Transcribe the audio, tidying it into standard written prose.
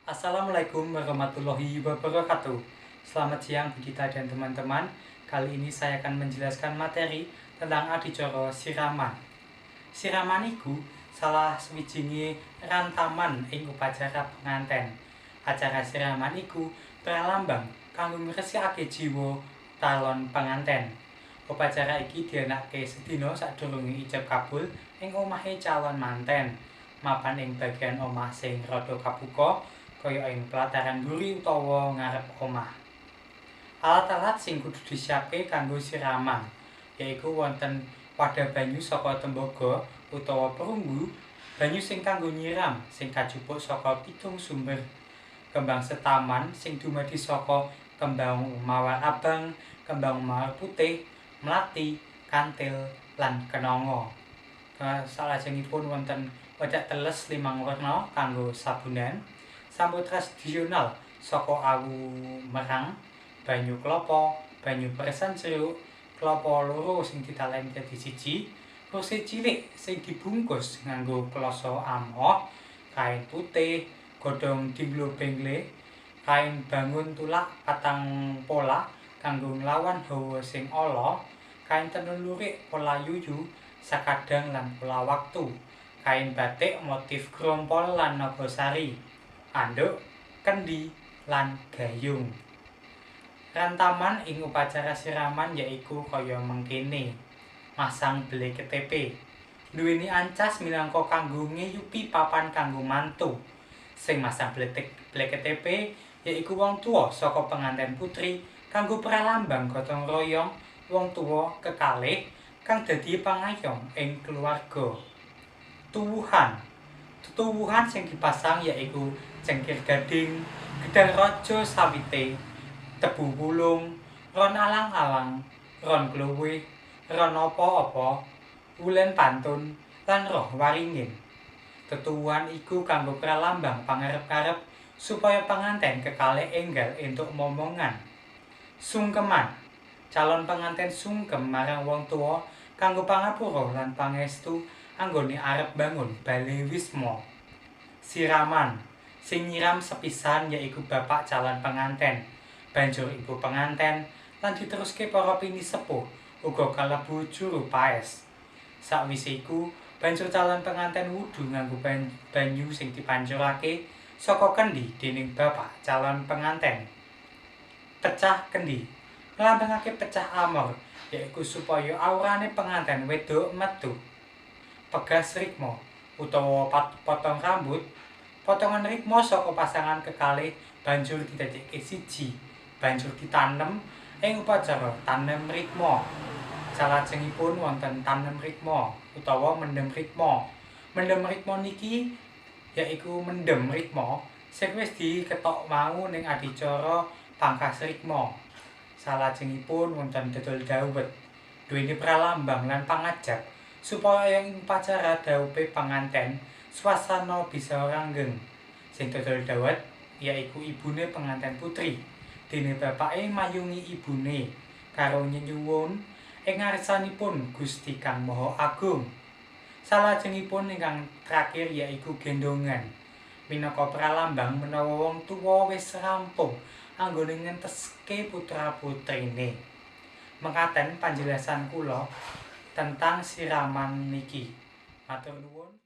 Assalamualaikum warahmatullahi wabarakatuh. Selamat siang Bu Dita dan teman-teman. Kali ini saya akan menjelaskan materi tentang adicara siraman. Siraman iku salah sawijinge rantaman ing upacara penganten. Acara siraman iku pralambang kanggo ngresikake jiwa calon penganten. Upacara iki dianakake sedina sadurunge ijab kabul ing omahe calon manten. Mapan ing bagian omah sing rada kabuka, kaya ing pelataran mburi utawa ngarep omah. Alat-alat sing kudu disiapke kanggo siraman yaiku wonten wadah banyu saka tembaga utawa perunggu, banyu sing kanggo nyiram sing kajupuk saka 7 sumber, kembang setaman sing dumadi saka kembang mawar abang, kembang mawar putih, mlati, kantil, lan kenanga. Salajengipun wonten wedak teles 5 werna kanggo sabunan, sampo tradisional saka awu merang, banyu klapa, banyu peresan jeruk, klapa loro sing ditaleni dadi siji, kursi cilik sing dibungkus nganggo kloso amoh, kain putih, godhong dinglo bengle, kain bangun tulak 4 pola kanggo nglawan hawa sing ala, kain tenun lurik pola yuyu, sakadang lan pola waktu, kain batik motif grompol lan nagasari, anduk, kendi, lan gayung. Rantaman ing upacara siraman yaiku kaya mengkene. Masang bele ketepe. Duweni ancas minangka kanggo ngeyupi papan kanggo mantu. Sing masang bele ketepe yaiku wong tuwa saka penganten putri kanggo pralambang gotong royong wong tuwa kekalih kang dadi pangayom ing keluarga. Tuwuhan. Tuwuhan sing dipasang yaiku cengkir gading, gedang raja sawite, tebu wulung, ron alang-alang, ron kluwih, ron apa-apa, wulen pantun, lan roh waringin. Tetuwuhan iku kanggo pralambang pangarep-arep supaya penganten kekalih enggal entuk momongan. Sungkeman. Calon penganten sungkem marang wong tuwa kanggo pangapura lan pangestu anggone arep bangun bale wisma. Siraman. Sing nyiram sepisan yaiku bapak calon penganten, banjur ibu penganten, lan diteruske para pinisepuh uga kalebu juru paes. Sakwise iku, banjur calon penganten wudu nganggo banyu sing dipancurake saka kendi dening bapak calon penganten. Pecah kendi nglambangake pecah amor, yaiku supaya aurane penganten wedok metu. Pegas rikma utawa potong rambut, potongan rikma saka pasangan kekalih banjur didadekke siji, banjur ditanem ing upacara tanem rikma. Salajengipun wonten tanem rikma utawa mendem rikma. Mendem rikma niki yaiku mendem rikma sing wis diketok mau ning adicara pangkas rikma. Salajengipun wonten dodol dawet, duweni pralambang lan pangajap supaya ing upacara dhaupe penganten swasana bisa ranggeng. Sing dodol dawet yaiku ibune penganten putri, dene bapake mayungi ibune karo nyenyuwun ing ngarsanipun Gusti Kang Maha Agung. Salajengipun ingkang terakhir yaiku gendongan, minangka pralambang menawa wong tuwa wis rampung anggone ngenteske putra-putrine. Mekaten panjelasan kula tentang siraman niki. Matur nuwun.